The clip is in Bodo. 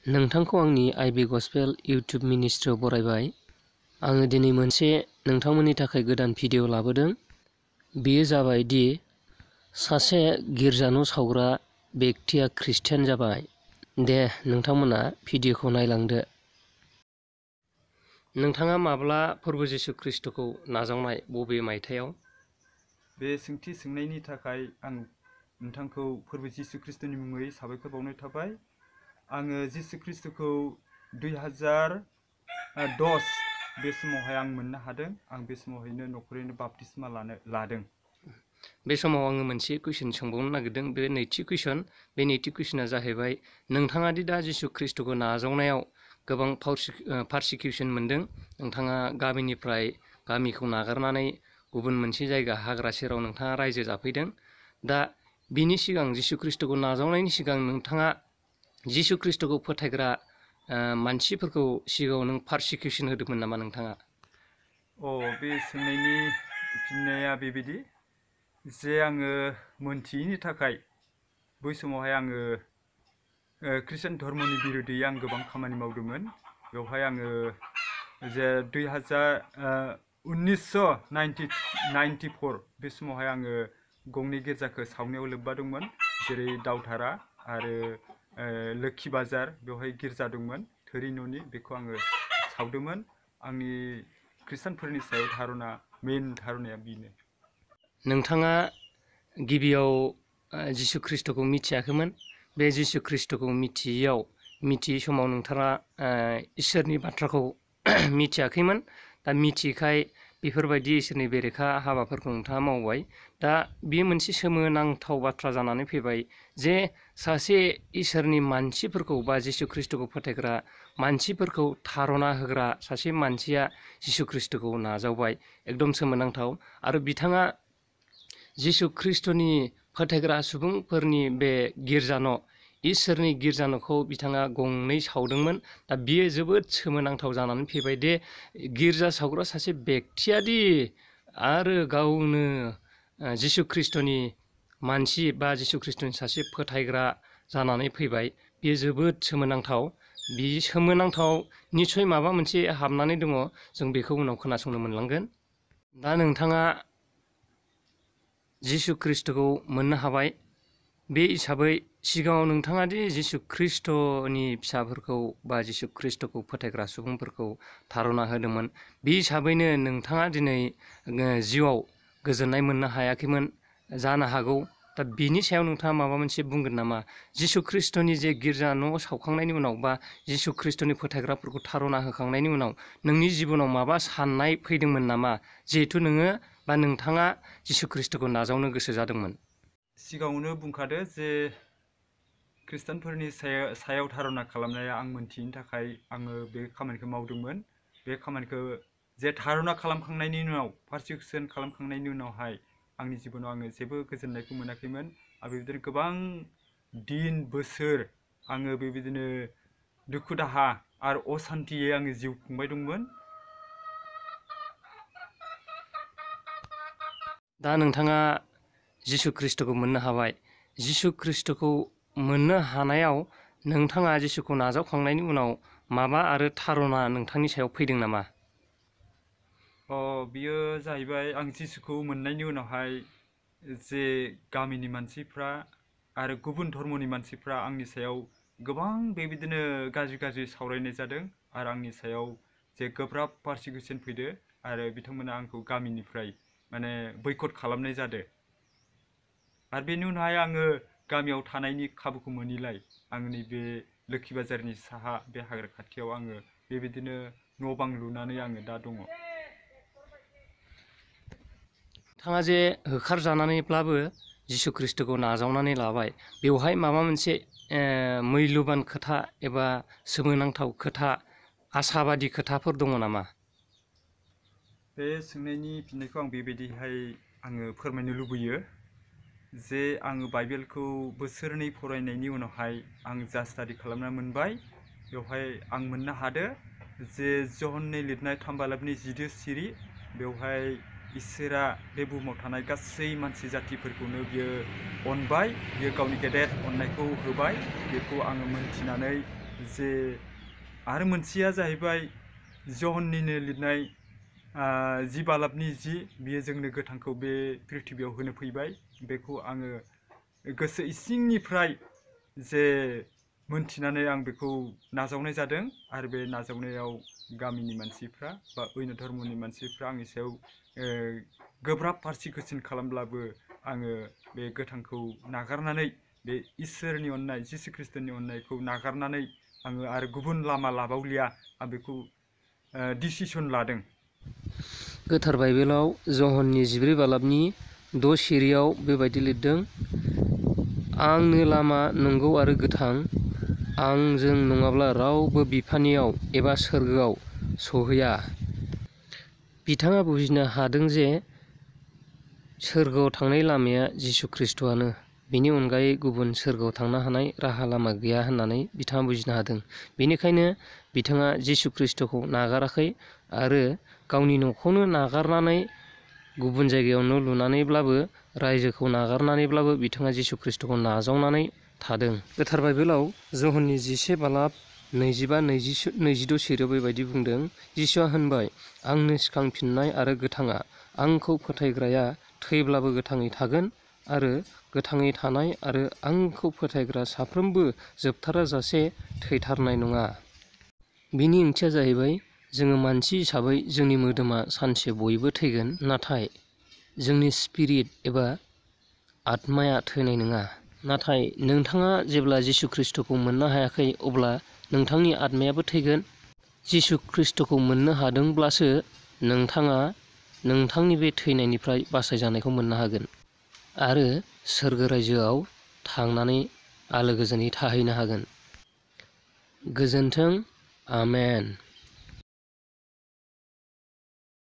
नोंथांखौ आंनि आइबि गस्पेल इउटिउब मिनिस्ट्रियाव बरायबाय। आङो दिनै मोनसे नोंथांमोननि थाखाय गोदान भिडिअ लाबोदों। बेयो जाबाय दि सासे गिर्जा न' सावग्रा बेक्तिया ख्रिस्टियान जाबाय। दे नोंथांमोना भिडिअखौ नायलांदो। नोंथाङा माब्ला फोरबो जिसु ख्रिस्ट'खौ नाजावनाय, बबे मायथाइयाव? बे सोंथि सोंनायनि थाखाय आं नोंथांखौ फोरबो जिसु ख्रिस्ट'नि मुङै साबायखर बावनाय थाबाय। आङो जिसु ख्रिस्ट'खौ 2010 बे समावहाय आं मोननो हादों। आं बे समावहायनो न'खरैनो बाप्तिस्मा लादों। बे समाव आङो मोनसे कुइसन सोंबावनो नागिरदों। बे नैथि कुइसना जाहैबाय, नोंथाङा दि दा जिसु ख्रिस्ट'खौ नाजावनायाव गोबां पारसिकिउसन मोनदों। नोंथाङा गामिखौ नागारनानै गुबुन मोनसे जायगा हाग्रा सेराव नोंथाङा रायजो जाफैदों। दा बिनि सिगां जिसु ख्रिस्ट'खौ नाजावनायनि सिगां नोंथाङा जिसु ख्रिस्ट'खौ फोथायग्रा मानसिफोरखौ सिगाङाव नों पारसिकिउसन होदोंमोन नामा नोंथाङा? बे सोंनायनि फिननाया बेबायदि जे आङो मोनथियैनि थाखाय बै समावहाय आङो ख्रिस्टान धर्मनि बिरोधै आं गोबां खामानि मावदोंमोन। बेवहाय आङो जे 1994 बे समावहाय आङो गंनै गिर्जाखौ सावनायाव लोब्बा दंमोन, जेरै दावधारा आरो लोखि बाजार। बेवहाय गिर्जा दंमोन थोरि न'नि, बेखौ आङो सावदोंमोन। आंनि ख्रिस्टानफोरनि सायाव मेन धारणाया बेनो। नोंथाङा गिबियाव जिसु ख्रिस्ट'खौ मिथियाखैमोन। बे जिसु ख्रिस्ट'खौ मिथियै समाव नोंथाङा इसोरनि बाथ्राखौ मिथियाखैमोन। दा मिथियैखाय बेफोरबायदि इसोरनि बेरेखा हाबाफोरखौ नोंथाङा मावबाय। दा बेयो मोनसे सोमोनांथाव बाथ्रा जानानै फैबाय जे सासे इसोरनि मानसिफोरखौ बा जिसु ख्रिस्ट'खौ फोथायग्रा मानसिफोरखौ थारना होग्रा सासे मानसिया जिसु ख्रिस्ट'खौ नाजावबाय। एकदम सोमोनांथाव। आरो बिथाङा जिसु ख्रिस्ट'नि फोथायग्रा सुबुंफोरनि बे गिर्जा न', इसोरनि गिर्जा न'खौ बिथाङा गंनै सावदोंमोन। दा बियो जोबोद सोमोनांथाव जानानै फैबाय दे गिर्जा सावग्रा सासे बेक्तियादि आरो गावनो जिसु ख्रिस्ट'नि मानसि बा जिसु ख्रिस्ट'नि सासे फोथायग्रा जानानै फैबाय। बेयो जोबोद सोमोनांथाव। बे सोमोनांथाव निस्सय माबा मोनसे हाबनानै दङ। जों बेखौ उनाव खोनासंनो मोनलांगोन। दा नोंथाङा जिसु ख्रिस्ट'खौ मोननो हाबाय। बे हिसाबै सिगाङाव नोंथाङा दि जिसु ख्रिस्ट'नि फिसाफोरखौ बा जिसु ख्रिस्ट'खौ फोथायग्रा सुबुंफोरखौ थारना होदोंमोन। बे हिसाबैनो नोंथाङा दिनै जिउआव गोजोननाय मोननो हायाखैमोन जानो हागौ। दा बिनि सायाव नोंथाङा माबा मोनसे बुंगोन नामा? जिसु ख्रिस्ट'नि जे गिर्जा न' सावखांनायनि उनाव बा जिसु ख्रिस्ट'नि फोथायग्राफोरखौ थारना होखांनायनि उनाव नोंनि जिबनाव माबा साननाय फैदोंमोन नामा, जिहेथु नोङो बा नोंथाङा जिसु ख्रिस्ट'खौ नाजावनो गोसो जादोंमोन? सिगाङावनो बुंखादो जे ख्रिस्टानफोरनि सायाव धारना खालामनाया आं मोनथियैनि थाखाय आङो बे खामानिखौ मावदोंमोन। बे खामानिखौ जे धारना खालामखांनायनि उनाव, पारसिकिउसन खालामखांनायनि उनावहाय आंनि जिबनाव आङो जेबो गोजोननायखौ मोनाखैमोन। आरो बेबायदिनो गोबां दिन बोसोर आङो बेबायदिनो दुखु दाहा आरो असान्तियै आङो जिउ खुंबाय दंमोन। दा नोंथाङा जिसु ख्रिस्ट'खौ मोननो हाबाय। जिसु ख्रिस्ट'खौ मोननो हानायाव नोंथाङा जिसुखौ नाजावखांनायनि उनाव माबा आरो धारना नोंथांनि सायाव फैदों नामा? बियो जाहैबाय, आं जिसुखौ मोननायनि उनावहाय जे गामिनि मानसिफ्रा आरो गुबुन धर्मनि मानसिफ्रा आंनि सायाव गोबां बेबायदिनो गाज्रि सावरायनाय जादों। आरो आंनि सायाव जे गोब्राब पारसिकिउसन फैदो आरो बिथांमोना आंखौ गामिनिफ्राय माने बैकट खालामनाय जादों। आरो बेनि उनावहाय आङो गामियाव थानायनि खाबुखौ मोनिलाय आंनि बे लोखि बाजारनि साहा बे हाग्रा खाथियाव आङो बेबायदिनो न' बां लुनानै आङो दा दङ। नोंथाङा जे होखारजानानैब्लाबो जिसु ख्रिस्ट'खौ नाजावनानै लाबाय, बेवहाय माबा मोनसे मैल्यबान खोथा एबा सोमोनांथाव खोथा, आसाबादि खोथाफोर दङ नामा? बे सोंनायनि फिननायखौ आं बेबायदिहाय आङो फोरमायनो लुबैयो जे आङो बाइबेलखौ बोसोरनै फरायनायनि उनावहाय आं जा स्टाडि खालामना मोनबाय, बेवहाय आं मोननो हादों जे जहननि लिरनाय 3 बालाबनि 10 सिरि, बेवहाय इसोरा बे बुहुमाव थानाय गासै मानसि जातिफोरखौनो बियो अनबाय, बियो गावनि गेदेर अननायखौ होबाय। बेखौ आङो मोनथिनानै जे आरो मोनसेया जाहैबाय जहननिनो लिरनाय 10 बालाबनि 10 बियो जोंनो गोथांखौ बे पृथिबियाव होनो फैबाय। बेखौ आङो गोसो इसिंनिफ्राय जे मोनथिनानै आं बेखौ नाजावनाय जादों आरो बे नाजावनायाव गामिनि मानसिफ्रा बा अन्य धर्मनि मानसिफ्रा आंनि सायाव गोब्राब पारसिकिउसन खालामब्लाबो आङो बे गोथांखौ नागारनानै बे इसोरनि अननाय जिसु ख्रिस्ट'नि अननायखौ नागारनानै आङो आरो गुबुन लामा लाबावलिया आं बेखौ डिसिसन लादों। गोथार बाइबेलाव जहननि 14 बालाबनि 6 सिरियाव बेबायदि लिरदों, आंनो लामा नंगौ आरो गोथां, आंजों नङाब्ला रावबो बिफानियाव एबा सोरगोआव सहैया। बिथाङा बुजिनो हादों जे सोरगोआव थांनाय लामाया जिसु ख्रिस्ट'आनो, बेनि अनगायै गुबुन सोरगोआव थांनो हानाय राहा लामा गैया होननानै बिथाङा बुजिनो हादों। बेनिखायनो बिथाङा जिसु ख्रिस्ट'खौ नागाराखै आरो गावनि न'खौनो नागारनानै गुबुन जायगायाव न' लुनानैब्लाबो रायजोखौ नागारनानैब्लाबो बिथाङा जिसु ख्रिस्ट'खौ नाजावनानै थादों। गोथार बाइबेलाव जहननि 11 बालाब 25-22 सिरियाव बेबायदि बुंदों, जिसुआ होनबाय, आंनो सिखांफिननाय आरो गोथाङा, आंखौ फोथायग्राया थैब्लाबो गोथाङै थागोन आरो गोथाङै थानाय आरो आंखौ फोथायग्रा साफ्रोमबो जोबथाराजासे थैथारनाय नङा। बिनि ओंथिया जाहैबाय जोङो मानसि हिसाबै जोंनि मोदोमा सानसे बयबो थैगोन, नाथाय जोंनि स्पिरिट एबा आत्माया थैनाय नङा। नाथाय नोंथाङा जेब्ला जिसु ख्रिस्ट'खौ मोननो हायाखै अब्ला नोंथांनि आत्मायाबो थैगोन। जिसु ख्रिस्ट'खौ मोननो हादोंब्लासो नोंथाङा नोंथांनि बे थैनायनिफ्राय बासायजानायखौ मोननो हागोन आरो सोरगो रायजोआव थांनानै आलो गोजोनै थाहैनो हागोन। गोजोन्थों, आमेन।